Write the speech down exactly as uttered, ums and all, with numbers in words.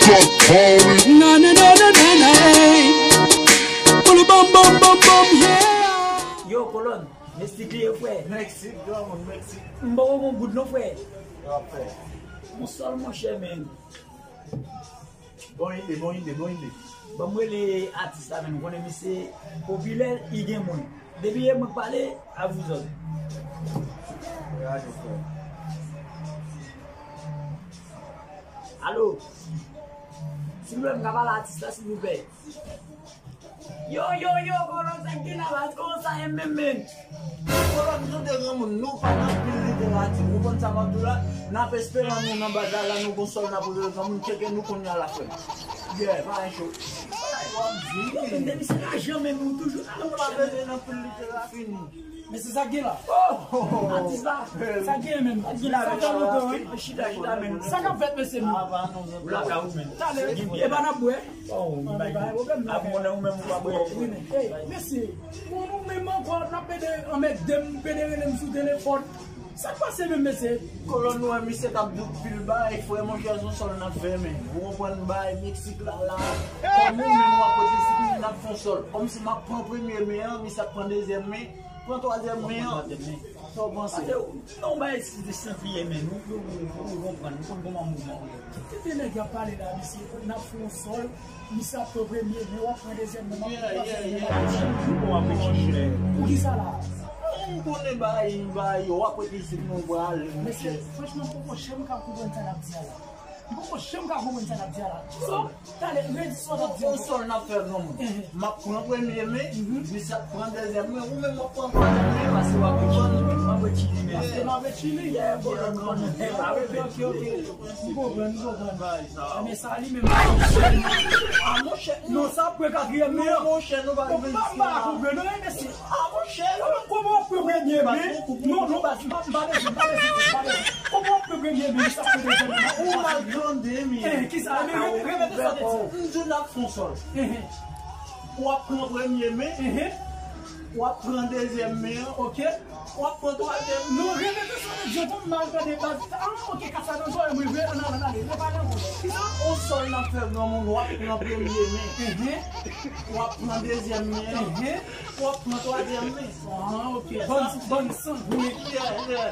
Na, na, na, na, na, na, ey. Boulou bam, bam, bam, bam, yeah. Yo, kolòn, Messi kriye, frè. Mexique, granmoun, Mexique. M poko gon goud non, frè. Bon sòl, monchè, men. Bon ide, bon ide, bon ide. Ban m rele atis la, men, ou konnen misye popilè, li gen moun. Depi e mwen k pale, a vous autres. Alo. Silvouplè, m ka pale atis la, silvouplè. Yo, yo, yo, kolòn, sa k gen la baz, kòman sa ye menm, menm? Kolòn, nou de granmoun, nou pa nan pil literati. Ou konn sa m ap di w la? N ap espere nou nan baz la, la nou gon sòl n ap rele granmoun, tcheke nou kounye a la, frè. Yeah, pa gen cho. Sa w ap di? Yo, menm depi se lajan, menm ou toujou la, nou pa bezwen nan pil literati, nou. Mesye, sa k gen la? Oh! Atis la. Sa k gen menm? Sa k gen la, sa fè lontan, wi. Chita, chita, menm. Sa k ap fèt, mesye, menm? Ou la ka ou menm. Talè, e pa n ap bwè? Oh, ap konnen ou menm ou pa bwè. Wi, men. Ey, mesye, bon, nou menm ankò, n ap pede anmède m, pede rele m sou telefòn. Sa k pase menm, mesye? Kolòn, nou wè misye t ap dout pil bagay, frè, monchè, se yon sòl n ap fè, men. Ou konprann bagay Meksik la, la. Kòm ou menm w ap rete isit, n ap fè yon sòl. Kòmsi m ap pran premye men an, misye ap pran dezyèm men, pran twazyèm men an. Sa w panse? Pase, non, bagay si de santi ye, men. Nou, nou, nou, nou konprann, nou konn kòman mouvman yo. Kite nèg y ap pale la, misye, n ap fè yon sòl, misye ap pran premye men, w ap pran dezyèm men, m ap pran twazyèm men, m ap pran. Poukisa la? M konnen bagay, bagay yo, w ap rete isit, nou pral ale, mesye, monchè. Franchman, m poko janm ka konprann sa n ap di a la. M poko janm ka konprann sa n ap di a la. So, talè, redi sa w t ap di ankò. Yon sòl n ap fè granmoun. M ap pran premye men, misye ap pran dezyèm men, ou menm w ap pran twazyèm men, pase w ap ret chili. M ap ret chili, men. Pase m ap ret chili. Yeah, bro, non, non, non. Ok, ok, ok. M konprann, m konprann. Men sa li menm. Ah, monchè, non, sa ap pran katriyèm men an. Non, monchè, nou pa rive isit la. M pa konprann, non, men se. Ah, monchè, kòman w ap pran premye men? Non, non, m pa, m pa bezwen, m pa bezwen, m pa bezwen. Kòman w ap pran premye men, sa pran dezyèm men? Ou mal tande, men. Eh, kisa? Repete sa w te di. M di w n ap fè yon sòl. Ou ap pran premye men, ou ap pran dezyèm men an, ok? W ap pran twazyèm men. Non, repete sa w te di ankò, m mal tande baz. Ah, ok, kasa nan zòrèy mwen vre, ann ale, ann ale, repale ankò. Kisa? Yon sòl n ap fè granmoun, w ap pran premye men. W ap pran dezyèm men an. W ap pran twazyèm men. Ah, ok. Bann, bann sangwen. Yeah, yeah.